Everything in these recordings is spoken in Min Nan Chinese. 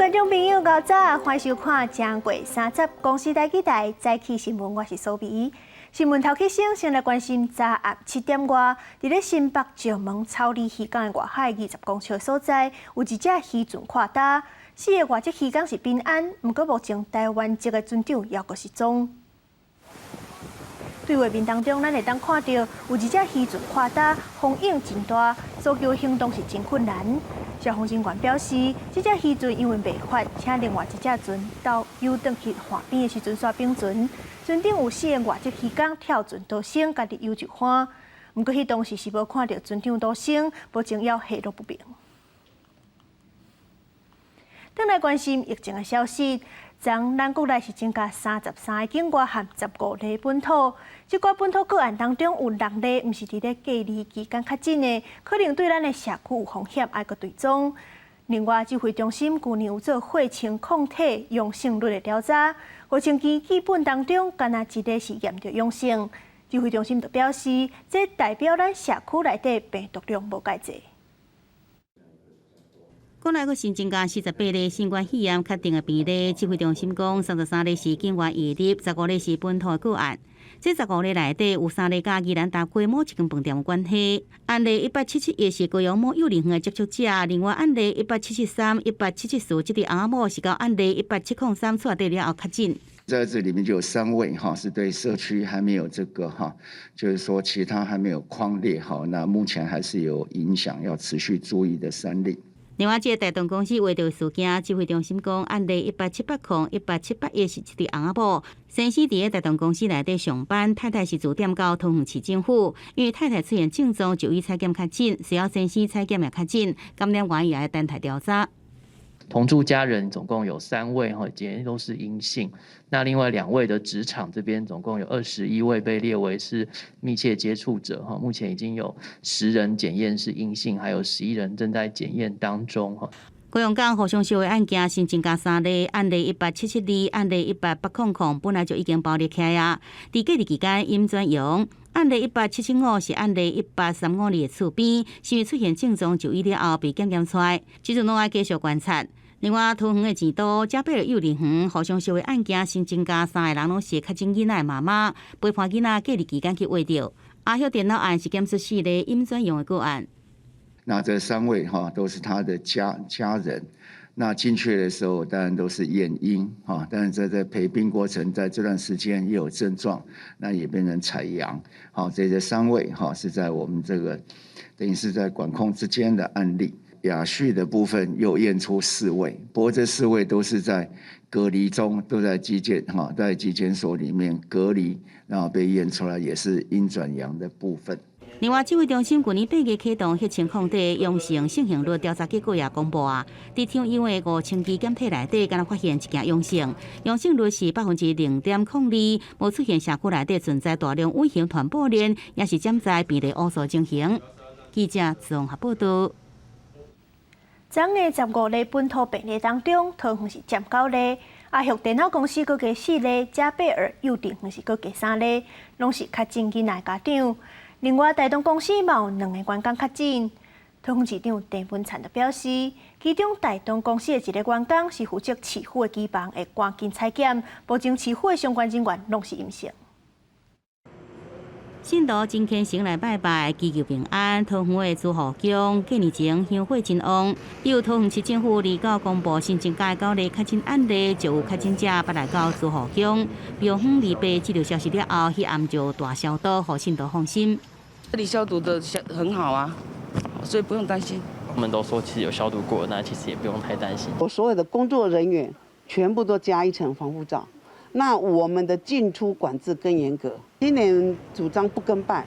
觀眾朋友，𠢕早，歡迎收看《正過三十》公視台語台早起新聞，我是蘇美。新聞頭起先，先來關心昨暗7點外，佇咧新北石門草里漁港的外海20公尺所在，有一隻漁船跨礁，四个外籍漁工是平安，毋過目前台灣籍的船長猶閣失蹤。對畫面當中，咱會當看著有一隻漁船跨礁，風湧真大，搜救行動是真困難。消防人員表示，這隻漁船因為袂發，請另外一隻船到游轉去岸邊的時陣煞反船。船頂有四个外籍漁工跳船逃生，家己游一番。毋過彼當時是無看著船長逃生，目前猶下落不明。轉來關心疫情的消息，昨咱國內是增加33个境外和15例本土。這寡本土個案當中有六例毋是佇咧隔離期間確診的，可能對咱的社區有風險，愛閣追蹤。另外，指揮中心舊年有做血清抗體陽性率的調查，5000支樣本當中，干焦一例是驗著陽性。指揮中心就表示，這代表咱社區內底病毒量無蓋濟。國內閣新增加48例新冠肺炎確定的病例，指揮中心講，33例是境外移入，15例是本土的個案。這15例內底有三例佮宜蘭大溪某一間飯店有關係。案例1877是高雄某幼兒園的接觸者，另外案例1873、1874這對翁仔某是佇案例18703厝內底了後確診。在這裡面就有三位哈，是對社區還沒有這個哈，就是說其他還沒有匡列哈，那目前還是有影響，要持續注意的三例。另外，這个大同公司畫著事件，指揮中心講，案例18780、18781是一對翁仔某，先生佇咧大同公司內底上班，太太是駐點到桃園市政府，因為太太出現症狀，就醫採檢確診，隨後先生採檢也確診，感染源也愛等待調查。同住家人總共有三位哈，檢驗都是陰性。那另外兩位的職場這邊總共有21位被列為是密切接觸者哈，目前已經有10人檢驗是陰性，還有11人正在檢驗當中哈。高雄港互相相的案件新增加三例，案例18772、案例18800，本來就已經爆裂起來啊。佇隔離期間陰轉陽，案例18775是案例18352的厝邊，是因為出現症狀就醫了後被檢驗出來，這陣攏愛繼續觀察。另外，桃園的錢都嘉貝爾幼兒園互相相的案件新增加三個人，攏是確診囡仔的媽媽，陪伴囡仔隔離期間去畫著。阿曉電腦案是檢出四例陰轉陽的個案。那這三位哈都是他的家人，那進去的時候當然都是驗陰哈，但是在陪病過程，在這段時間也有症狀，那也變成採陽。好，這三位哈是在我們這個等於是在管控之間的案例。亞旭的部分又驗出四位，不過這四位都是在隔離中，都在疾檢哈，在疾檢所裡面隔離，然後被驗出來也是陰轉陽的部分。另外，指揮中心舊年8月啟動血清抗體陽性盛行率調查結果也公布啊。佇搶樣的5000支檢體內底，敢若發現一件陽性，陽性率是0.02%，無出現社區內底存在大量隱形傳播鏈，也是潛在病例烏數情形。記者綜合報道。昨昏15例本土病例當中，桃園是佔九例，阿育電腦公司閣加四例，嘉貝爾幼稚園是閣加三例，攏是確診囡仔的家長。另外，大同公司嘛有兩個員工確診。桃園市長鄭文燦就表示，其中大同公司的一個員工是負責市府的機房，會趕緊採檢，目前市府的相關人員攏是陰性。信徒真虔誠來拜拜，祈求平安。桃園的諸侯宮過年前香火真旺，由桃園市政府29公布新增加九例確診案例，就有確診者捌來到諸侯宮。廟方28這條消息了後，彼暗就大消毒，予信徒放心。這裡消毒的很好啊，所以不用擔心。他們都說其實有消毒過，那其實也不用太擔心。我所有的工作人員全部都加一層防護罩。那我們的進出管制更嚴格。今年主張不跟拜，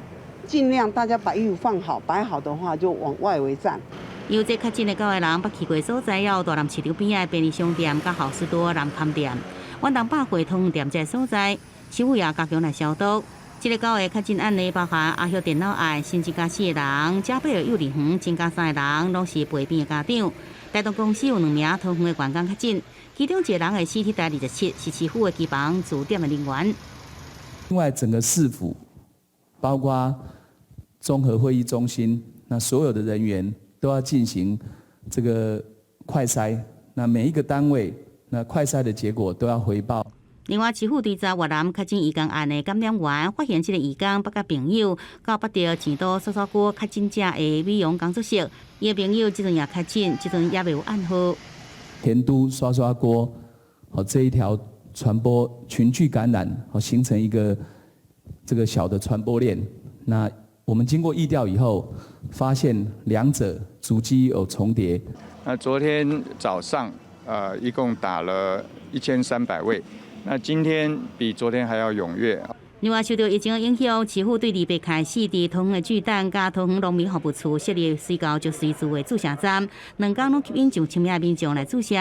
盡量大家把衣服放好、擺好的話，就往外圍站。有這確診的九個人，捌去過所在，有大南市場邊仔的便利商店、佮好市多南崁店、遠東百貨通店這所在，市府也加強來消毒。這个九个確診案例包含阿曉電腦案、新增加四個人、嘉貝爾幼兒園增加三個人，攏是陪病的家長。大同公司有兩名桃園的員工確診，其中一個人的 CT 值27，是市府的機房駐點的人員。另外，整個市府，包括綜合會議中心，那所有的人員都要進行這個快篩，那每一個單位，那快篩的結果都要回報。另外，市府追查越南確診移工案的感染源，發現這個移工捌佮朋友到北投錢都涮涮鍋確診者的美容工作室，伊的朋友這陣也確診，這陣猶未有暗號。田都涮涮鍋，好這一條傳播群聚感染，好形成一個這個小的傳播鏈。那我們經過疫調以後，發現兩者足跡有重疊。那昨天早上，一共打了1300位。那今天比昨天還要踴躍。另外，受到疫情的影響，市府對二八開始，佇桃園的巨蛋佮桃園農民服務處設立隨到就隨住的注射站，2工攏吸引上千名民眾來注射。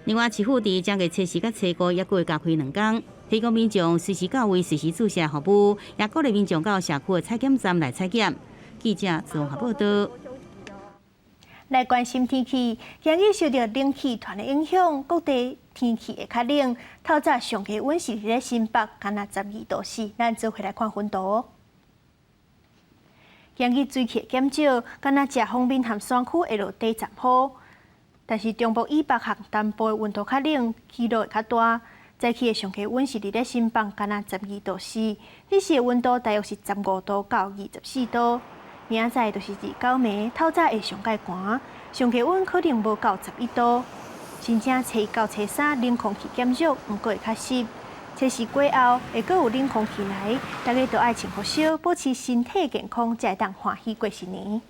另外，市府佇正月初四佮初五猶閣會加開2工，提供民眾隨時到位、隨時注射服務，也鼓勵民眾到社區的採檢站來採檢。記者綜合報道。來關心天氣，今日受著冷氣團的影響，各地天氣會較冷。透早上低溫是佇咧新北，敢若12度4。咱做伙來看溫度。今日水汽減少，敢若遮鋒面和山區會落短暫雨。但是中部以北和東部的溫度較冷，起落會較大。早起的上低溫是佇咧新北，敢若12度4。日時的溫度大約是15度到24度。明仔載就是29暝，透早會上蓋寒，上低溫可能無到11度。真正初一到初三冷空氣減弱，毋過會較濕。初四過後會閣有冷空氣來，大家都愛穿厚衫，保持身體健康，才會當歡喜過新年。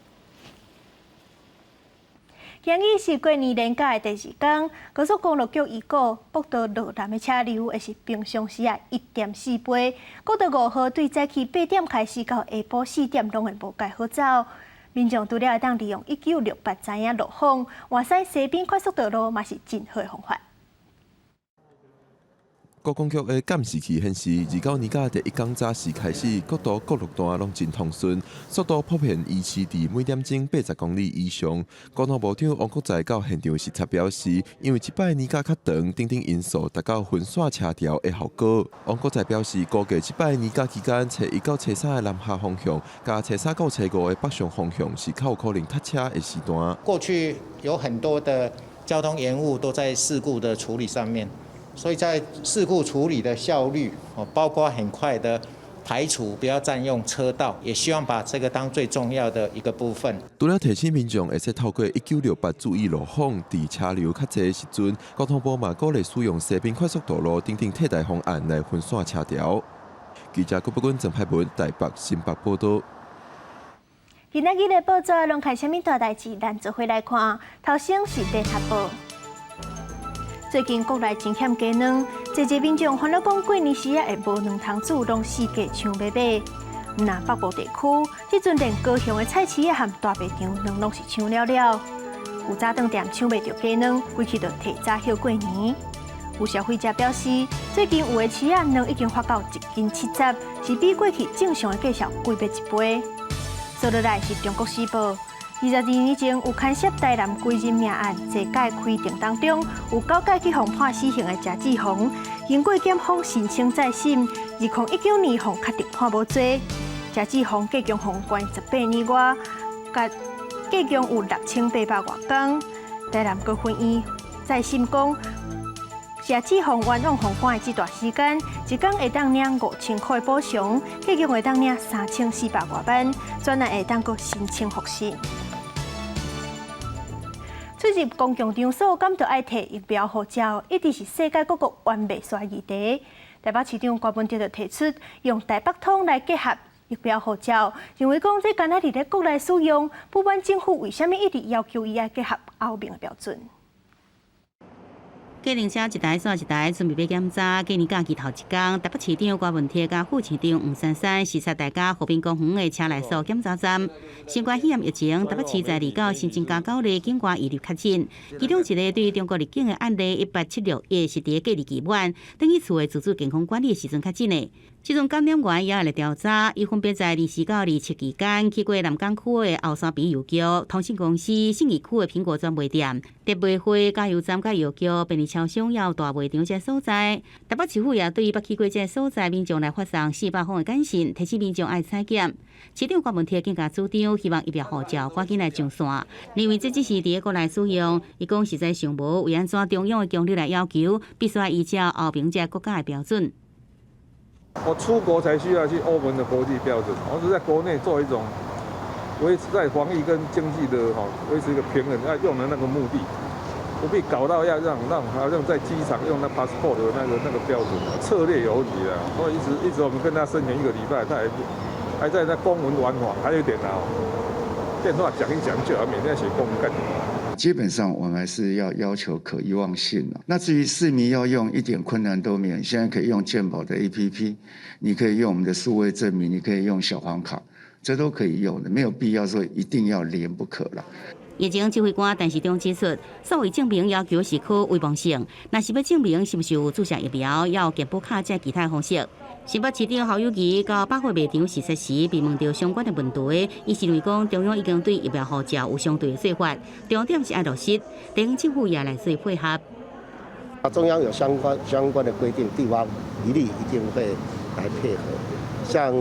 今日是過年連假的第二工，高速公路局預估，國道落南的車流會是平常時的1.4倍。國道5號對早起8點開始到下晡4點，攏會無蓋好走。民眾除了會當利用1968知影路況，換駛西濱快速道路嘛是真好的方法。高公局的監視器顯示，29年假第一工早時開始，國道各路段攏真通順，速度普遍維持佇每點鐘80公里以上。交通部長王國材到現場視察表示，因為這擺年假較長，等等因素達到分散車潮的效果。王國材表示，估計這擺年假期間，初一到初三的南下方向，佮初三到初五的北上方向是較有可能塞車的時段。過去有很多的交通延誤都在事故的處理上面。所以在事故處理的效率，哦，包括很快的排除，不要佔用車道，也希望把這個當最重要的一個部分。除了提醒民眾會使透過1968注意路況，佇車流較濟的時陣，交通部嘛鼓勵使用西濱快速道路等等替代方案來分散車潮。記者郭伯君、鄭派文台北新北報道。今仔日的報紙攏開啥物大代誌？咱做伙來看。頭先是聯合報。最近國內真欠雞卵，濟濟民眾煩惱講過年時仔會無卵通煮，攏四界搶欲買。毋若北部地區，這陣連高雄的菜市仔和大賣場卵攏是搶了了。有早頓店搶袂著雞卵，規氣就提早歇過年。有消費者表示，最近有的市仔卵已經發到1斤70，是比過去正常的價數貴欲一倍。紲落來是中國時報。22年前有牽涉台南歸仁命案，坐改開庭當中，有九擺去予判死刑的謝志宏，經過檢方申請再審，2019年予確定判無罪。謝志宏計共予關18年外，共計共有6800外工。台南高分院再審講，謝志宏冤枉予關的這段時間，一工會當領5000塊補償，計共會當領3400外萬，轉來會當閣申請獲釋。出入公共場所，敢著愛提疫苗護照，一直是世界各國玩袂煞議題。台北市長柯文哲就提出用台北通來結合疫苗護照，認為講這敢若佇咧國內使用，不滿政府為啥物一直要求伊愛結合歐盟的標準。計程車一台煞一台，準備欲檢查。過年假期頭一工，台北市長柯文哲佮副市長黃珊珊視察大家和平公園的車內素檢查站。新冠肺炎疫情，台北市在29新增加九例境外移入確診，其中一个對中國入境的案例18761是佇隔離期滿，轉去厝的自主健康管理的時陣確診的。這種感染源也會來調查，伊分別在24到27期間去過南港區的後山埤郵局、通信公司、信義區的蘋果專賣店、特賣會、加油站、佮藥局、便利超超商猶大賣場這所在。台北市府也對捌去過這所在民眾來發送400封的簡訊，提醒民眾愛採檢。市長柯文哲更加主張，希望疫苗護照趕緊來上線。認為這只是佇國內使用，伊講實在想無為按怎中央的強力來要求，必須愛依照歐盟這國家的標準。我出國才需要去歐盟的國際標準，我是在國內做一種維持在防疫跟經濟的吼維持一個平衡，要用的那個目的，不必搞到要讓好像在機場用那 passport 的那個標準，策略有問題啦。所以一直一直我們跟他申請一個禮拜，他還不還在那公文往返，還有電腦電話講一講就好，每天寫公文幹什麼？基本上我們還是要要求可遺忘性。那至於市民要用，一點困難都沒有。現在可以用健保的 APP，你可以用我們的數位證明，你可以用小黃卡，這都可以用的，沒有必要說一定要連不可了。疫情指揮官陳時中指出，所謂證明要求是可遺忘性，若是欲證明是毋是有注射疫苗，猶有健保卡這其他方式。新北市長侯友宜到百貨賣場視察時，被問著相關的問題，伊是認為講中央已經對疫苗護照有相對的做法，重點是愛落實，地方政府也來做配合。啊，中央有相關的規定，地方一律一定會來配合。像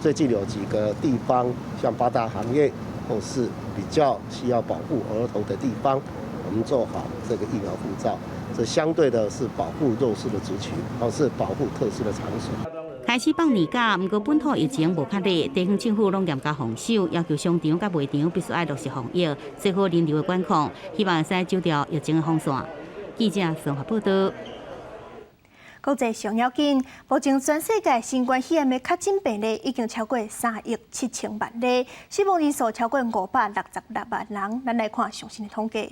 最近有幾個地方，像八大行業或是比較需要保護兒童的地方，我們做好這個疫苗護照。這相對的是保護弱勢的族群，或是保護特殊的場所。開始放年假，毋過本土疫情無較弱，地方政府攏嚴加防守，要求商場佮賣場必須愛落實防疫，做好人流的管控，希望會使守牢疫情的風線。記者綜合報道。國際上要緊，目前全世界新冠肺炎的確診病例已經超過3億7千萬例，死亡人數超過566萬人。咱來看上新的統計。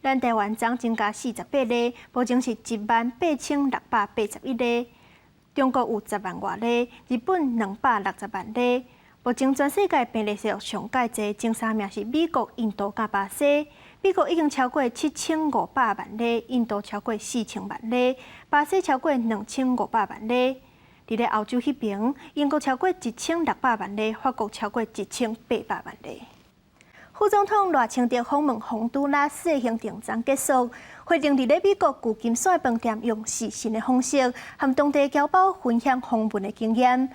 咱台灣昨增加48例，目前是18,681例。中國有10萬外例，日本260萬例。目前全世界病例數上蓋濟，前三名是美國、印度佮巴西。美國已經超過7500萬例，印度超過4000萬例，巴西超過2500萬例。佇咧歐洲彼邊，英國超過1600萬例，法國超過1800萬例。副總統賴清德訪問宏都拉斯的行程昨結束，決定佇咧美國舊金山飯店用視訊的方式，和當地僑胞分享訪問的經驗。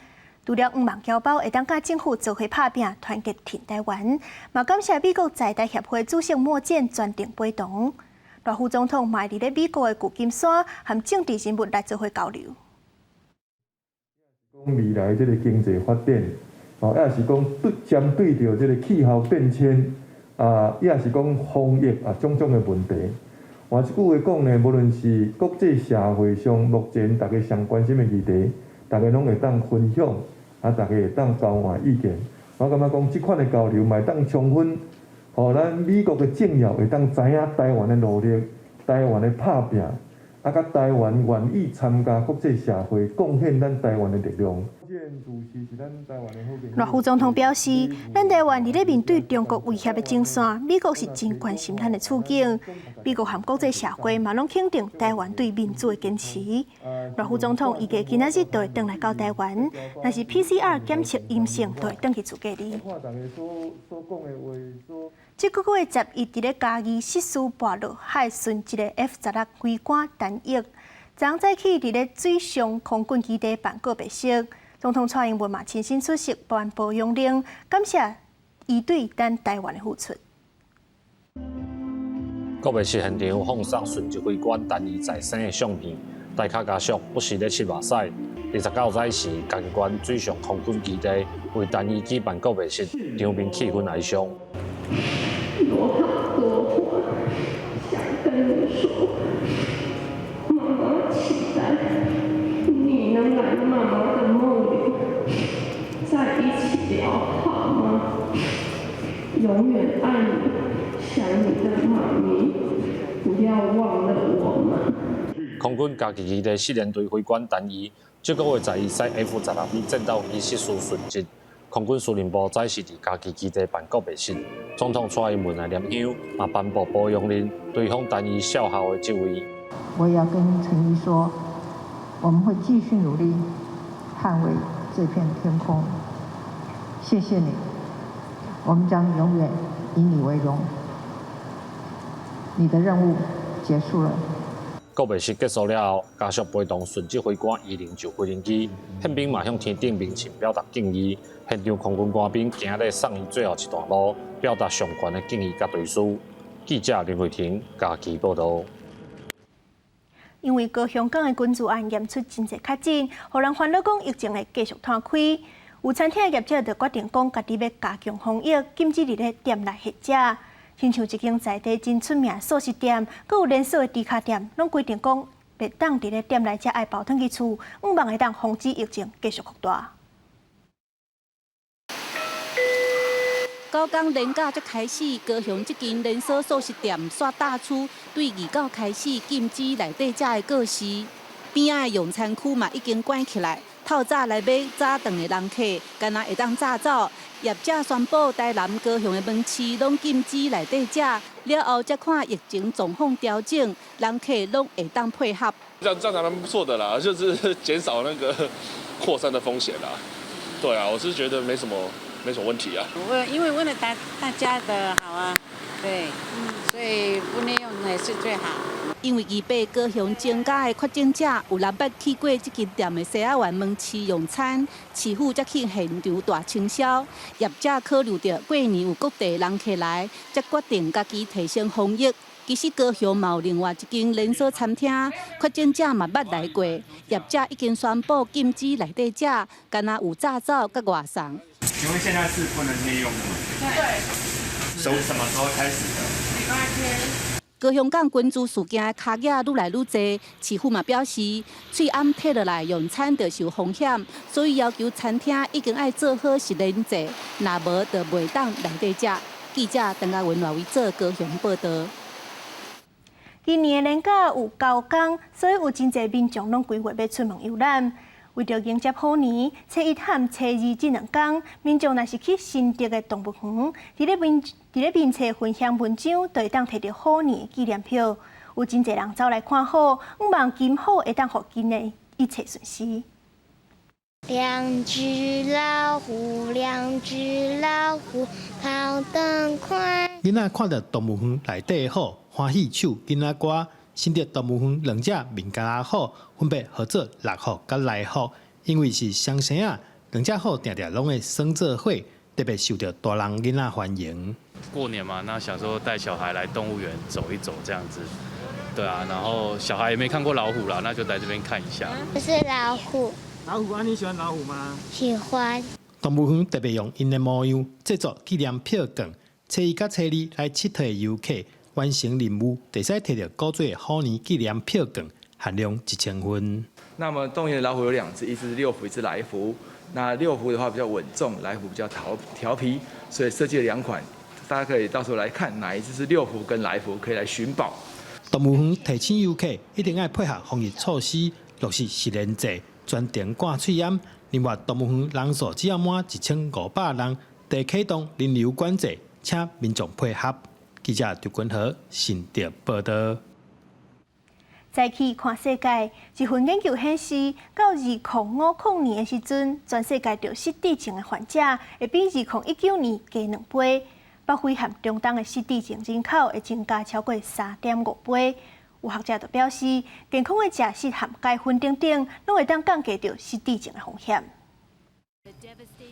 除了向望僑胞會當佮政府做伙拍拚，團結挺台灣，嘛感謝美國在台協會主席莫健專程陪同。賴副總統嘛會佇咧美國的舊金山和政治人物來做伙交流。講未來這個經濟發展，哦，抑是講對針對著這個氣候變遷，啊，抑是講防疫啊，種種的問題。換一句話講呢，無論是國際社會上目前大家上關心的議題，大家攏會當分享，啊，大家會當交換意見。我感覺講，這款的交流嘛會當充分，予咱美國的政要會當知影台灣的努力、台灣的拍拚，啊，佮台灣願意參加國際社會，貢獻咱台灣的力量。賴副總統表示，咱台灣佇咧面對中國威脅的前線，美國是真關心咱的處境。美國和國際社會嘛攏肯定台灣對民主的堅持。賴副總統預計今仔日就會轉來到台灣，若是 PCR 檢測陰性，就會轉去厝隔離。這個月11佇咧嘉義失事跋落海殉職的 F-16飛官陳毅，昨早起佇咧水上空軍基地辦告別式。總統蔡英文嘛親身出席頒保養令，感謝伊對咱台灣的付出。告別式現場放送殉職飛官陳毅在生的相片，代卡家屬不時咧拭目屎。29早時，嘉義縣水上空軍基地為陳毅舉辦告別式，場面氣氛哀傷。有好多話想跟你說，媽媽期待你能來媽媽的夢裡，再一起聊好嗎？永遠愛你，想你的媽咪，不要忘了我們。空軍嘉義基地四連隊飛官陳毅，這個月11駛 F-16B 戰鬥機失事殉職。空軍司令部早時佇嘉義基地辦告別式，總統蔡英文來念香，嘛頒布保養令，追訪陳毅少校的職位。我也要跟陳毅說，我們會繼續努力捍衛這片天空。謝謝你，我們將永遠以你為榮。你的任務結束了。告別式結束了後，家屬陪同順直飛官遺靈上飛行機，憲兵嘛向天頂鳴琴表達敬意。現場空軍官兵行禮送伊最後一段路，表達上懸的敬意佮追思。記者林慧婷嘉義報導。因為高雄港的群聚案驗出真濟確診，予人煩惱講疫情會繼續拖開。有餐廳業者就決定講，家己欲加強防疫，禁止佇咧店內歇食。親像一間在地真出名素食店，閣有連鎖的豬跤店，攏規定講，袂當佇咧店內食，愛包轉去厝，向望會當防止疫情繼續擴大。九工連假才開始，高雄這間連鎖素食店煞大出，對二九開始禁止內底食的告示，邊仔的用餐區嘛已經關起來。透早來買早頓的人客，敢若會當早走。業者宣布，台南、高雄的門市攏禁止內底食，了後才看疫情狀況調整，人客攏會當配合。這樣還蠻不錯的啦，就是減少那個擴散的風險啦。對啊，我是覺得沒什麼問題啊。為因為為了大家的好啊，對，所以不內用還是最好。因為二八高雄增加的確診者，有人捌去過這間店的西仔灣門市用餐，市府才去現場大清消。業者考慮著過年有各地人客來，才決定家己提升防疫。其實高雄嘛有另外一間連鎖餐廳，確診者嘛捌來過，業者已經宣布禁止內底食，敢若有早走佮外送。請問現在是不能內用的嗎？對。從什麼時候開始的？禮拜天。高雄港群聚事件的跤跡愈來愈濟，市府嘛表示，喙罨退落來用餐就受風險，所以要求餐廳一定愛做好實聯制，若無就袂當內底食。記者鄧家文、賴維做高雄報導。今年的連假有九工，所以有真濟民眾攏規劃欲出門遊覽。為著迎接虎年，初一和初二這兩工，民眾若是去新竹的動物園，佇咧面冊分享文章，就會當摕著虎年紀念票。有真濟人走來看虎，向望金虎會當予今年一切順遂。兩隻老虎，兩隻老虎，跑得快。囡仔看著動物園內底的虎，歡喜唱囡仔歌。新竹動物園兩隻面頰仔虎，分別號做樂虎佮來福，因為是雙生仔，兩隻虎定定攏會耍做伙，特別受著大人囡仔歡迎。過年嘛，那想說帶小孩來動物園走一走，這樣子，對啊，然後小孩也沒看過老虎啦，那就來這邊看一下。這是老虎。老虎啊，你喜歡老虎嗎？喜歡。動物園特別用𪜶的模樣製作紀念票券，初一佮初二來𨑨迌的遊客完成任務，會使摕著古做虎年紀念票券，限量1000份。那麼動物園的老虎有兩隻，一隻是六福，一隻來福。那六福的話比較穩重，來福比較調皮，所以設計了兩款，大家可以到時候來看哪一隻是六福跟來福，可以來尋寶。動物園提醒遊客一定愛配合防疫措施，落實實聯制，全程掛喙罨。另外，動物園人數只要滿1500人，就啟動人流管制，請民眾配合。記者劉君和新竹報導。再去看世界，一份研究顯示，到2050年的時陣，全世界著失智症的患者會比2019年加2倍。北非和中東的失智症人口會增加超過3.5倍。有學者就表示，健康的食食和鈣粉等等，攏會當降低著失智症的風險。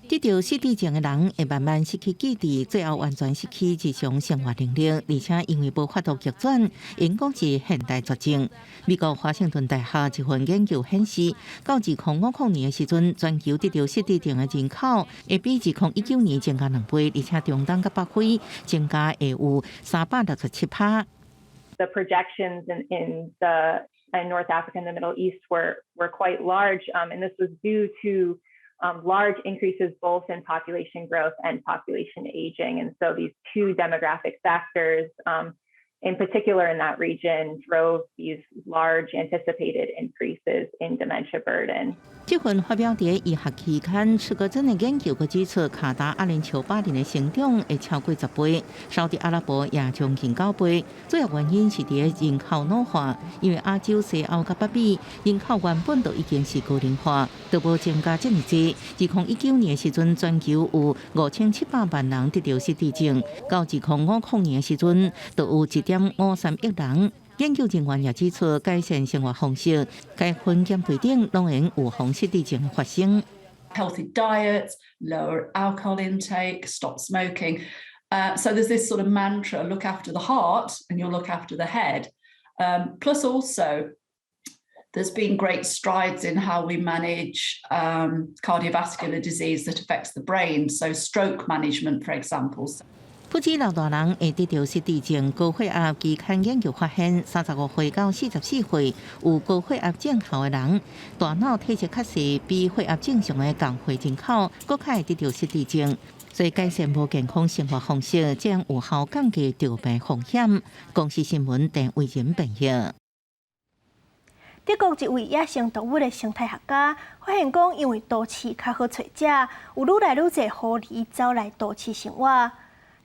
得著失智症的人會慢慢失去記憶，最後完全失去日常生活能力，而且因為無法度逆轉，𪜶講是現代絕症。美國華盛頓大學一份研究顯示，到2050年的時陣，全球得著失智症的人口會比2019年增加2倍，而且中東佮北非增加會有367%。 The projections in North Africa and the Middle East were quite large, and this was due to large increases both in population growth and population aging. And so these two demographic factors, in particular in that region, drove these large anticipated increases in dementia burden. 這份發表佇醫學期刊《失語症》的研究，閣指出，卡達、阿聯酋、巴林的成長會超過10倍，沙特阿拉伯也將近9倍。主要原因是佇人口老化，因為亞洲、西歐佮北美人口原本就已經是高齡化，都無增加這麼濟。2019年的時陣，全球有5700萬人得著失智症，到2050年的時陣，就有一點點五三億人。研究人員也指出，改善生活方式、共風險對等，攏會預防失智症發生。 Healthy diets, lower alcohol intake, stop smoking. So there's this sort of mantra: look after the heart, and you'll look after the head. Plus, also, there's been great strides in how we manage cardiovascular disease that affects the brain. So stroke management, for example. 不止老大人會得著失智症，高血壓期刊研究發現，35歲到44歲有高血壓症候的人，大腦體積較細，比血壓正常的仝歲人口，閣較會得著失智症。所以改善無健康生活方式，將有效降低著病風險。公視新聞鄭偉仁編譯。德國一位野生動物的生態學家發現講，因為都市較好揣食，有愈來愈濟狐狸走來都市生活。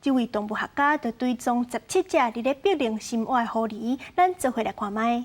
這位動物學家就追蹤17隻佇咧柏林生活的狐狸，咱做伙來看覓。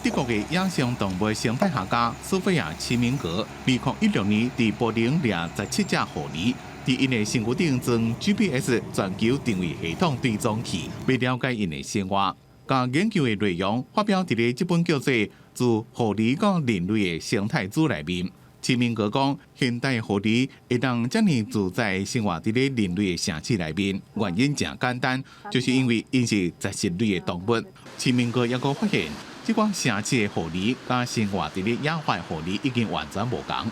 德國的野生動物生態學家蘇菲亞·齊明格，2016年佇柏林掠17隻狐狸，佇𪜶的身軀頂裝 GPS 全球定位系統追蹤器，欲了解𪜶的生活。共研究的內容發表佇咧這本叫做《自狐狸到人類的生態組》內面。齊明格講，現代狐狸會當遮爾自在生活佇咧人類的城市內面，原因誠簡單，就是因為𪜶是雜食類的動物。齊明格猶閣發現，這款城市的狐狸佮生活佇咧野外狐狸已經完全無仝。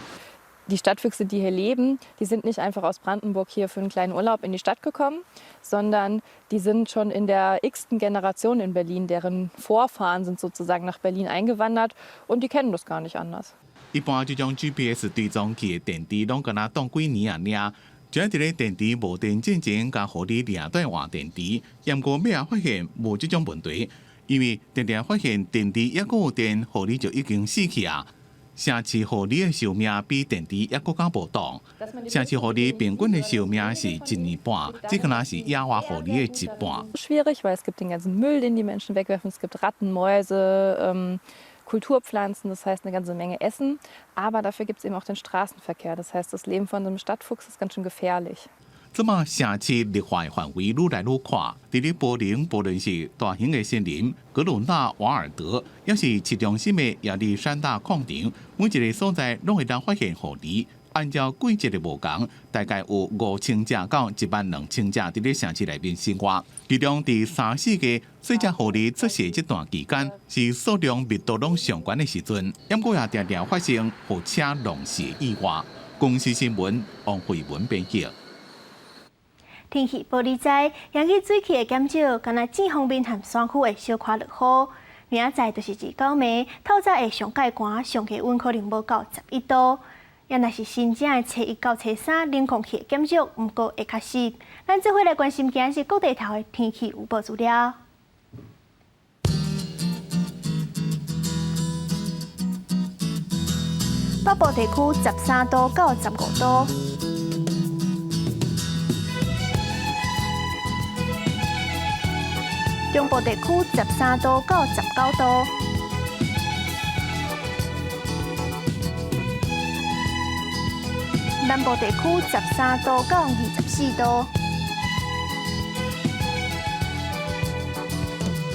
Die Stadtfüchse, die hier leben, die sind nicht einfach aus Brandenburg hier für einen kleinen Urlaub in die Stadt gekommen, sondern die sind schon in der x-ten Generation in Berlin. Deren Vorfahren sind sozusagen nach Berlin eingewandert und die kennen das gar nicht anders. 一般這種 GPS 追蹤器的電池攏敢若當幾年仔爾，就愛佇咧電池無電進前，共狐狸掠斷換電池。毋過尾仔發現無這種問題，因為定定發現電池猶閣有電，狐狸就已經死去啊。城市狐狸的壽命比電池猶閣較無長。城市狐狸平均的壽命是一年半，這敢若是野外狐狸的一半。 Schwierig, weil es gibt den ganzen Müll, den die Menschen wegwerfen. Es gibt Ratten, Mäuse, Kulturpflanzen, das heißt eine ganze Menge Essen. Aber dafür gibt es eben auch den Straßenverkehr. Das heißt, das Leben von so einem Stadtfuchs ist ganz schön gefährlich. 這馬城市綠化範圍愈來愈闊，佇咧柏林，無論是大型的森林、格魯納瓦爾德，抑是市中心的亞歷山大礦場，每一个所在攏會當發現狐狸。按照季節的無仝，大概有5000隻到12000隻佇咧城市內面生活。其中佇三四月細隻狐狸出世這段期間，是數量密度攏上懸的時陣，毋過也定定發生予車撞死的意外。公視新聞王慧文編輯。天氣報你知，陽氣水氣會減少，敢若這方面和山區會小可落雨。明仔載就是二九暝，透早會上蓋寒，上低溫可能無到11度。也若是新正的初一到初三，冷空氣會減少，毋過會較濕。咱做伙來關心今日各地頭的天氣預報資料。北部地區13度到15度。中部地區13度到19度，南部地區13度到24度，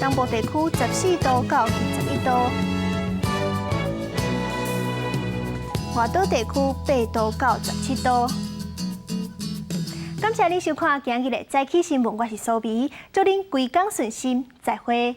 東部地區14度到21度，外島地區8度到17度。感謝您收看今日的早起新聞，我是蘇美，祝您規工順心，再會。